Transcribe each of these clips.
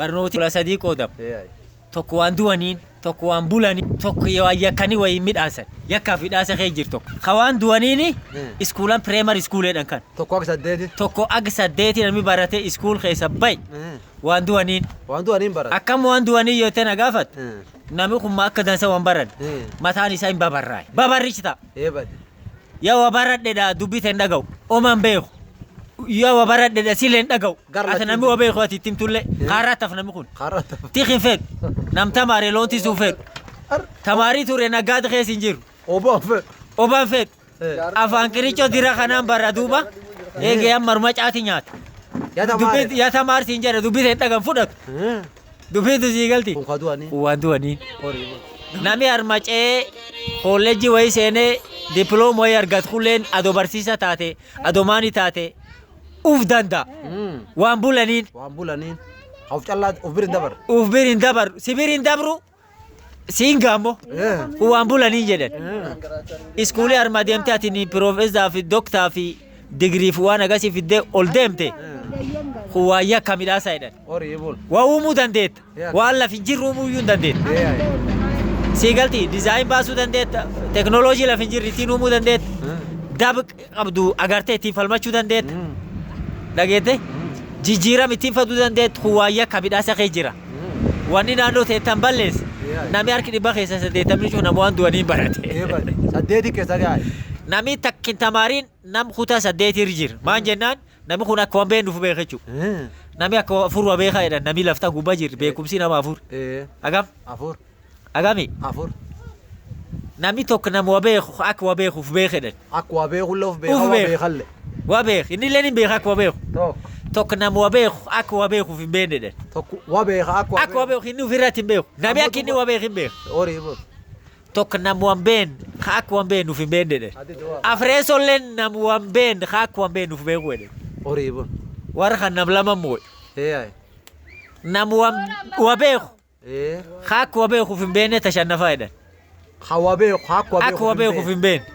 Barnooti kudha sadii qoodama. Tokko waan du'aniin, tokko waan bulaniin, tokko waan yakkanii wayii midhaasan. Yakkaa fi dhaasa kee jiru tokko. Ka waan du'aniini iskuulan primary school jedhan kan. Tokko akka saddeeti. Tokko ag saddeeti namni barate school keessa bayi waan du'aniin. Waan du'aniin barate. Akkam waan du'anii yoo ta'e na gaafat. Namni kun ma akka dansa waan baran. Mataan isaa hin babarraa'e. Babarrichi ta'a. Ee bade. Yaa wa baradhedha dubbii hin dhaga'u. Oman beeku. Yaa wa baradhedha silee hin dhaga'u. Gar Ati lachuun namni wa beeku ati itti himtullee. Kaarraa taf namni kun. Karaa tafa. Tik hin fedhu. Nam tamaare loon tisuu fedhu. Tamaarii ture naggaad keessa hin jiru. Obbo fedhu. Oban fedhu. Afaan qiriccoo dira kanaan bara duuba. Eegee amma marma caati nyaata. Yaa tamaare. Dubbii yaa tamaar siin jedha dubbii hin dhagan fudhatu. Dubbiin sii galti. Kun ka du'anii. Waan du'anii. Horii bul. Nami harmacee kolleejjii wayii seenee dippiloomaa wayii argatu kulleen adoo barsiisa taate adoo maani taate uf danda'a. Waan bulaniin Waan bulaniin. Of callaa of bir hin dabarre. uf bir hin dabarru si bir hin dabru siin gaammo kun waan bulaniin jedhan. Iskuulii harma deemte ati ni piroofeesaa fi doktaa fi digirii fi waan akkasii fiddee ol deemte kun waan yakka midhaasa jedhan. Horii bul. Waa uumuu dandeetta. Yaa. Waan lafi hin jirre uumuu iyyuu hin dandeetta. Ee. Sii galti design baasuu dandeetta. Teknooloojii lafi hin jirre ittiin uumuu dandeetta. Dab qabdu agartee ittiin falmachuu dandeetta. Dhageette? Jijjiiram ittiin faduu dandeetta. Kun waan yakka midhaasa kee jira. Wanni naannoo teettan balleesse. Yaa. Namni harki 180% cufa nama waan du'aniin barate. Ee bade. Saddeeti keessa gaa'e. Namni takka hin tamaariin nam kutaa saddeetirra jira. Maan jennaan namni kun akka waan beeknu nuuf beeka jechuudha. Namni akka afur waa beekaa jedhan namni laftaa gubbaa jirri beekumsi nama afur. Ee. Agam? Afur. Agami? Afur. Namni tokko nama waa beeku akka waa beekuuf beeka jedhan. Akka waa beekullee of beeka Uf waa beeka. beekalle. Waa beek inni illee ni beeka akka waa beeku. Tokko. Tokko nama waa beeku akka waa beekuuf hin beekne jedhan. Tokko waa beeka akka waa Akka waa beeku inni ofirratti hin beeku. Namni akka inni waa beeku hin beeku. Horii bul. Tokko nama waan beekne ka akka waan beeknuuf hin beekne jedhan. Ati du'a. Afreessolleen nama waan beekne ka akka waan beeknuuf beeku jedhan. Horii bul. Warra kan nam lama moo'e. Ee. Nama waan waa beeku Ee. ka akka waa beekuuf hin beekne tashannafaa jedhan. Ka waa beeku akka waa Akka waa beekuuf hin beekne.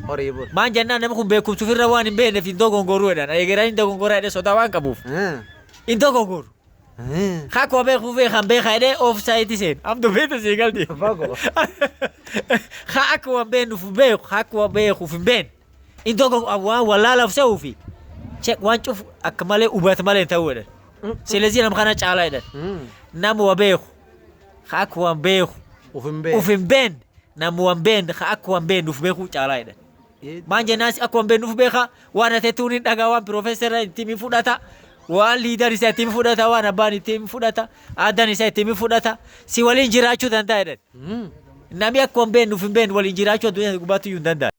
Horii bul. Maan jennaan namni kun beekumsa ofirra waan hin beekneef hin dogongoruu jedhan. Egeraan hin dogongoraa jedhee sodaa waan qabuuf. Hin dogongoru. Ka akka waa beekuuf beekan beeka jedhee offside seen. Am dubbiitu sii galti. Fagoo. Ka akka waan beeknuuf beeku ka akka waan beekuuf hin beekne. Hin dogongoru waan wallaalaaf se'uufi. Waan cufu akka malee hubatu malee hin ta'uu jedhan. Silezii nama kana caalaa jedhan. Nama waa beeku ka akka waan beeku Uf hin beeku. uf hin beekne nama waan beekne ka akka waan beekne uf beekuu caalaa jedhan. Maan jennaan akka waan beekne uf beeka waan ateetuun hin dhagaa waan piroofeesara ittiin hin fudhata waan leader isaa ittiin fudhata waan abbaan ittiin fudhata aadaan isaa ittiin fudhata si waliin jiraachuu danda'a jedhan. Namni akka waan beekne uf hin beekne waliin jiraachuu addunyaa gubbaatti iyyuu hin danda'an.